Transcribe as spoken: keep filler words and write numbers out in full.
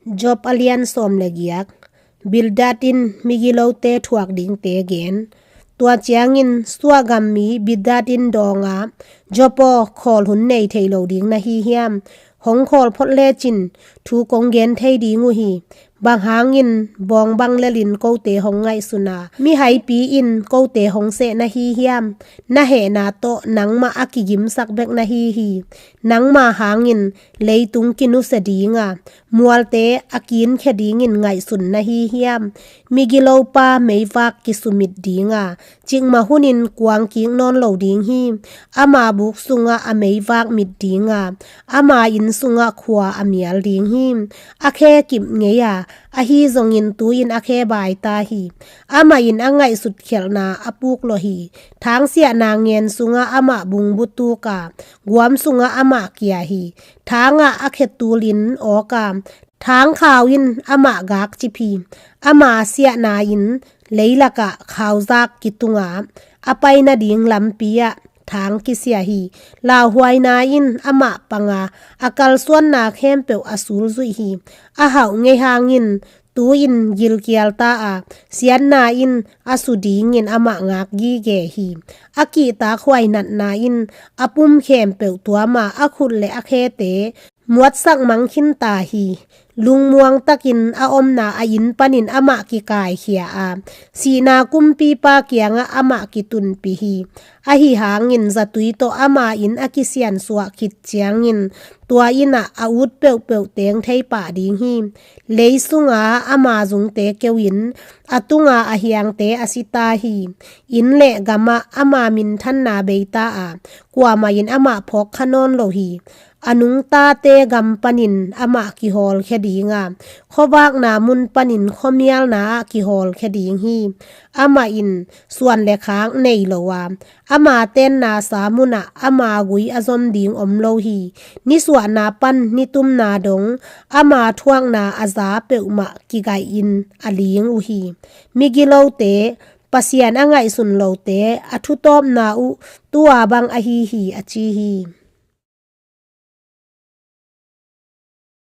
Job a lian sawm le giak. Bildad in migilote thuak dingte gen. Tua ciangin suahgam mi Bildad in dawng a, Job aw, khawl hun nei thei lo ding na hi hiam? Hong khawl phot lecin thu kong gen thei ding uh hi. Bang hangin bawng bang lelin kote hong ngaihsun a, mihaipi in kote hong seh na hi hiam? Na hehna tawh nangmah a kigimsak bek na hi hi. Nangma hangin leitung kinusia ding a, mualte a kinkhia dingin ngaihsun na hi hiam? Migilopa meivak kisumit ding a, cikmah hunin kuang kik nawn lo ding hi. Ama buk sungah a meivak mit ding a, ama inn sungah khua a mial ding hi. A khe kip ngei a, ahi zongin tu-in a khe bai ta hi. Amah in a ngaihsut khialhna a puk lawh hi. Thangsiahna ngen sungah amah bungbu tuk a, guam sungah amah kia hi. Thangah a khe tulin awk a, thang khau in amah gakcip hi. Ama siahna in leilakah khauzak kitung a, a pai nading lampi ah thang kisia hi. Lauhuaina in amah pang a, a kalsuanna khempeuh a sulzuih hi. A hauh ngei hangin tu-in gilkial ta a, siatna in a su dingin amah ngak gige hi. A kihtak huainatna in a pum khempeuh tuam a, a khut le a khete muatsak mang khin ta hi. Lungmuang takin a omna a inn panin amah kikaikhia a, sihna kumpipa kiangah amah kitunpih hi. Ahi hangin zatui tawh ama inn a kisiansuah khit ciangin tua inn ah a ut peuhpeuh teng thei pah ding hi. Lei sunga ama zungte keu in, a tunga a hiangte a si ta hi. Inn le gamah ama minthanna bei ta a, kuamah in amah phawk kha nawn lo hi. A nungtate gam panin amah kihawlkhia ding a, khuavakna mun panin khuamialna ah kihawlkhia ding hi. Amah in suan le khak nei lo a, ama tenna sa munah ama gui a zom ding om lo hi. Nisuahna pan nitumna dong ama thuakna a za peuhmah kigaihin a ling uh hi. Migilote, Pasian a ngaihsun lote a thutawpna uh tua bang ahi hi, a ci hi.